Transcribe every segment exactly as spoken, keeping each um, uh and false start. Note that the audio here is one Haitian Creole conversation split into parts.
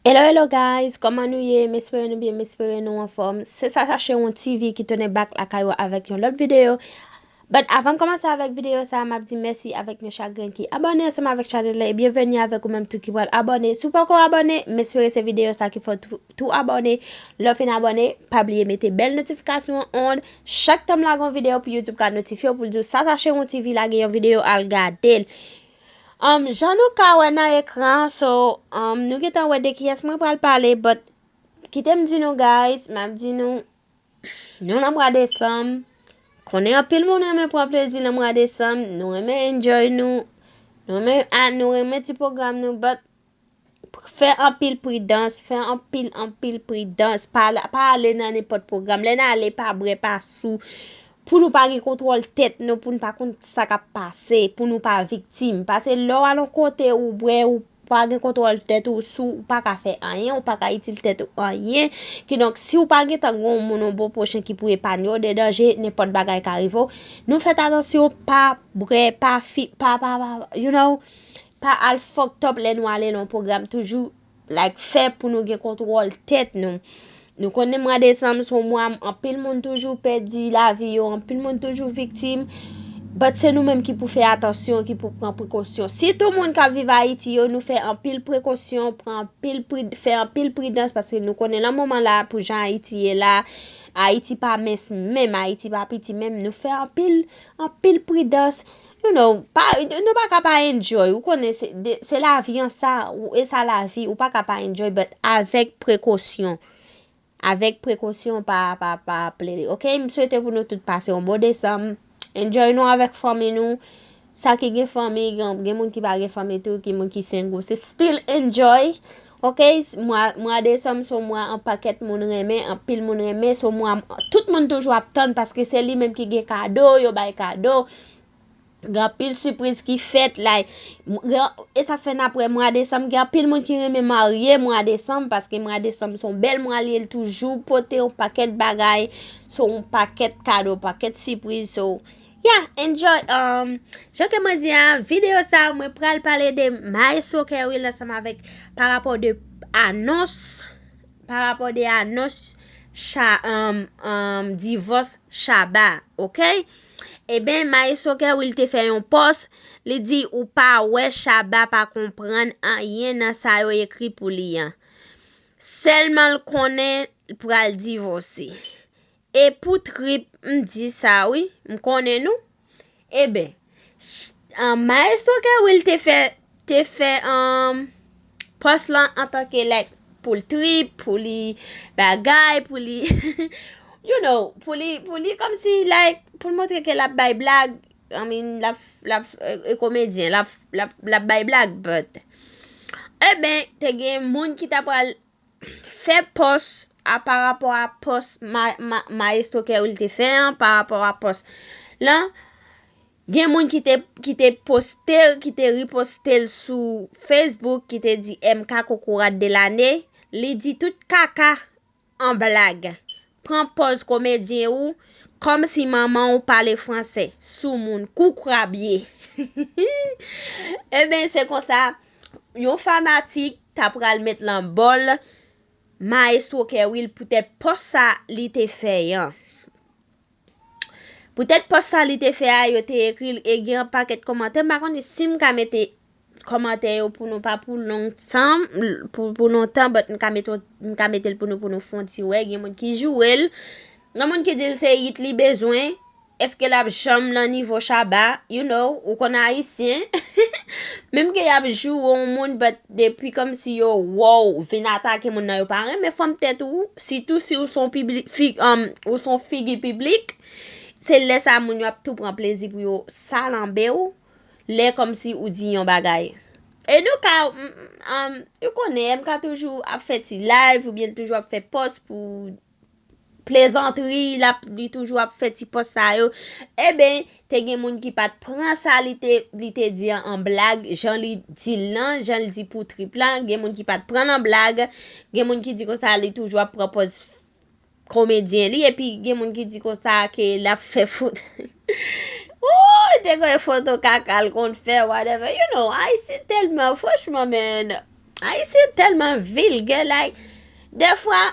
Hello, hello guys, kòman nou ye? M espere nou byen, m espere nou anfòm. Se Sacha Chewon T V ki tounen back lakay ou avèk yon lòt videyo. But avan m kòmanse avèk videyo sa, m ap di mèsi avèk yon chak grenn ki abòne ansanm avèk chanèl la, e byenveni avèk ou menm tou ki pral abòne. Si w poko abòne, m espere se videyo sa ki fè w tou, tou abòne. Lè w fin abòne, pa bliye mete bèl notifikasyon an on. Chak tan m lage yon videyo pou YouTube ka notifye w pou l di w Sacha Chewon T V lage yon videyo, al gade l. Um, jan nou ka wè nan ekran, so, um, nou gentan wè de kiyès mwen pral pale, but kite m di nou, guys, m ap di nou, nou nan mwa desanm, konnen anpil moun renmen pran plezi nan mwa desanm, nou renmen enjoy nou, nou renmen, ah, nou renmen ti pwogram nou, but fè anpil pridans, fè anpil, anpil pridans, pa, pa ale nan nenpòt pwogram, lè n ale pa bwè, pa sou, pou nou pa gen kontwòl tèt nou, pou nou pa konn sa k ap pase, pou nou pa viktim. Paske lè w al yon kote ou bwè, ou pa gen kontwòl tèt ou, sou, ou pa ka fè anyen, ou pa ka itil tèt ou anyen. Kidonk, si w pa gentan gen yon moun, yon bon pwochen ki pou epanye w de danje, nenpòt bagay ka rive w. Nou fèt atansyon, pa bwè, pa fi, pa, pa, pa, you know, pa al fucked up lè nou ale nan yon pwogram. Toujou like, fè pou nou gen kontwòl tèt nou. Nou konnen mwa desanm se yon mwa anpil moun toujou pèdi lavi yo, anpil moun toujou viktim. But se nou menm ki pou fè atansyon, ki pou pran prekosyon. Sitou moun k ap viv Ayiti yo, nou fè anpil prekosyon, pran anpil pri, fè anpil pridans, paske nou konnen nan moman la, pou jan Ayiti ye la, Ayiti pa mens menm, Ayiti pa piti menm, nou fè anpil, anpil pridans. You know, pa, nou pa ka pa enjoy. Ou konnen se, de, se lavi an sa, ou, e sa lavi, ou pa ka pa enjoy, but avèk prekosyon. Avèk prekosyon, pa, pa, pa plede. Ok, m swete pou nou tout pase yon bon desanm. Enjoy nou avèk fanmi nou. Sa ki gen fanmi, gen, gen moun ki pa gen fanmi tou, ki moun ki single. Se still enjoy. Ok, mwa, mwa desanm se yon mwa an pakèt moun renmen, anpil moun renmen, se yon mwa tout moun toujou ap tann paske se li menm ki gen kado, yo bay kado. Gen anpil sipriz ki fèt, like, m-, gen, e sa k fè n ap wè mwa desanm, gen anpil moun ki renmen marye mwa desanm, paske mwa desanm se yon bèl mwa li ye, li toujou pote yon pakèt bagay, so yon pakèt kado, yon pakèt sipriz, so, yeah, enjoy. Um, jan ke mwen di a, videyo sa, mwen pral pale de Maestro Kerwill ansanm avèk, pa rapò de anons, pa rapò de anons cha, um, um, divòs Shabba, ok? Eben, Maestro Kerwill te fè yon pòs, li di ou pa wè Shabba pa konprann anyen nan sa yo ekri pou li an. Sèlman l konnen l pral divòse. E pou trip, m di sa wi, m konnen nou. Eben, ch-, an, Maestro Kerwill te fè, te fè, an, pòs lan antanke, like, pou l trip, pou li bagay, pou li, you know, pou li, pou li kòmsi, like, pou l montre ke l ap bay blag, I mean, l ap, l ap, e, e komedyen, l ap, l ap, l ap bay blag, but, eben, te gen moun ki ta pral fè pòs a pa rapò a pòs ma, ma, Maestro Kerwill te fè an, pa rapò a pòs lan. Gen moun ki te, ki te poste l, ki te riposte l sou Facebook, ki te di M K kokorat de lane. Li di tout kaka an blag. Pran pòz komedyen ou, kòmsi manman w pale fransè, soumoun, kou krabye. Eben, se konsa, yon fanatik ta pral met lan bòl Maestro Kerwill poutèt pòs sa li te fè an. Poutèt pòs sa li te fè a, yo te ekri l, e gen yon pakèt kòmantè. M pa konnen si m ka mete kòmantè yo pou nou, pa pou lontan, pou, pou lontan, but m ka mete, m ka mete l pou nou, pou nou fè yon ti wè. Gen moun ki joure l. Gen moun ki di l se it li bezwen. Èske l ap janm nan nivo Shabba? You know, ou konn Ayisyen. Menm ke y ap joure yon moun, but depi kòmsi yo wè w vin atake moun nan, yo pa renmen fanm tèt ou. Sitou si ou se yon piblik, fi, um, ou se yon figi piblik. Se lè sa moun yo ap tou pran plezi pou yo salanbe w, lè kòmsi ou di yon bagay. E nou ka, m, m, um, ou konnen, M K toujou ap fè ti live oubyen l toujou ap fè pòs pou plezantri, l ap, li toujou ap fè ti pòs sa yo. Eben, te gen moun ki pa t pran sa li te, li te di an, an blag, jan li di l lan, jan l di pou trip lan, gen moun ki pa t pran l an blag, gen moun ki di konsa li toujou ap pran pòz komedyen li, epi gen moun ki di konsa ke l ap fè foto. Ooh, te gen foto kaka l konn fè, whatever. You know, Ayisyen tèlman, franchman, man. Ayisyen tèlman vilgè, like, dèfwa,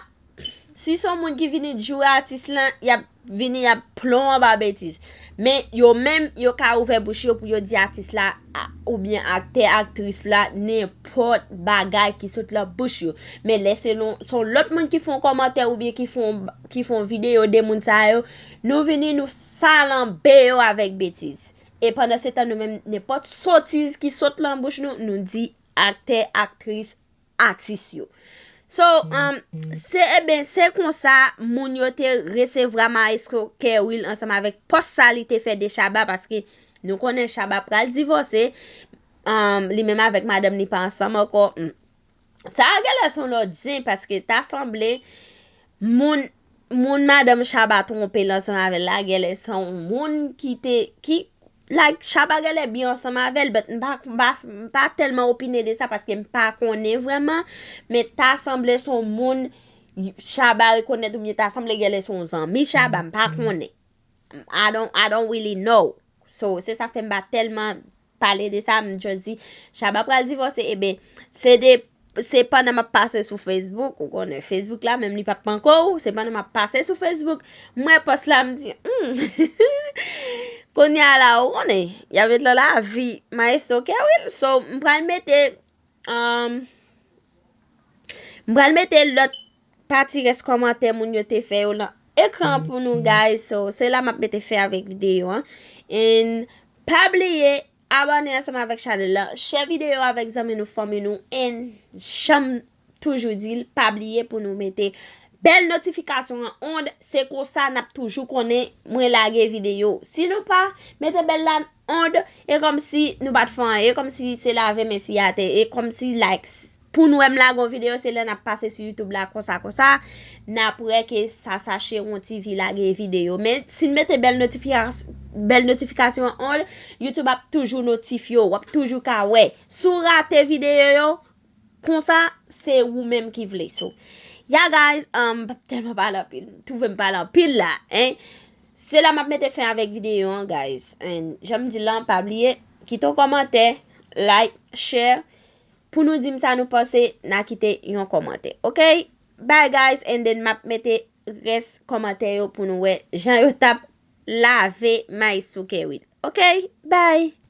si se yon moun ki vini joure atis lan, y ap vini, y ap plon anba betiz. Men yo menm, yo ka ouvè bouch yo pou yo di atis la, a, oubyen aktè, aktris la, nenpòt bagay ki sot lan bouch yo. Men lè se lon, se yon lòt moun ki fè yon kòmantè oubyen ki fè yon, ki fè yon videyo de moun sa yo, nou vini, nou salanbe yo avèk betiz. E pandan se tan, nou menm, nenpòt sotiz ki sot lan bouch nou, nou di aktè, aktris, atis yo. So, um, se, eben, se konsa moun yo te resevwa Maestro Kerwill ansanm avèk pòs sa li te fè de Shabba, paske nou konnen Shabba pral divòse, um, li menm avèk madanm li pa ansanm ankò. Hmm. Sa a genlè se yon lòt zen, paske ta sanble moun, moun madanm Shabba twonpe l ansanm avè l la, genlè se yon moun ki te, ki, like, Shabba genlè byen ansanm avè l, but m pa, m pa, m pa tèlman opine de sa paske m pa konnen vrèman, men ta sanble se yon moun Shabba rekonèt oubyen ta sanble genlè se yon zanmi Shabba, m pa konnen. I don't, I don't really know. So, se sa k fè m pa tèlman pale de sa, m just di, Shabba pral divòse, eben, se de, se pandan m ap pase sou Facebook, ou konnen Facebook la, menm li p ap manke w, se pandan m ap pase sou Facebook, m wè pòs la, m di, hmm, kounye a la, ou konnen, y ap met lan lavi Maestro Kerwill, so, m pral mete, um, m pral mete lòt pati rès kòmantè moun yo te fè yo lan ekran pou nou, guys. So, se la m ap mete fen avèk videyo an. And pa bliye abòne ansanm avèk chanèl la, share videyo avèk zanmi nou, fanmi nou, and jan m toujou di l, pa bliye pou nou mete bèl notifikasyon an on, se konsa n ap toujou konnen mwen lage videyo. Si nou pa mete bèl la on, e kòmsi nou pa t fè anyen, e kòmsi se lave men siy atè, e kòmsi, like, s-, pou n wè m lage yon videyo, se lè n ap pase sou YouTube la konsa, konsa, n ap wè ke Sasache Won T V lage videyo. Men si n mete bèl notifikas-, bèl notifikasyon an on, YouTube ap toujou notifye w, w ap toujou ka wè. Si w rate videyo yo, konsa, se ou menm ki vle. So, yeah, guys, um, m p ap tèlman pale anpil. M twouve m pale anpil la, hein. Se la m ap mete fen avèk videyo an, guys. And jan m di l lan, pa bliye, kite yon kòmantè, like, share, pou nou di m sa nou panse, n a kite yon kòmantè. Ok? Bye, guys, and then m ap mete rès kòmantè yo pou nou wè jan yo t ap lave Maestro Kerwill. Ok? Bye!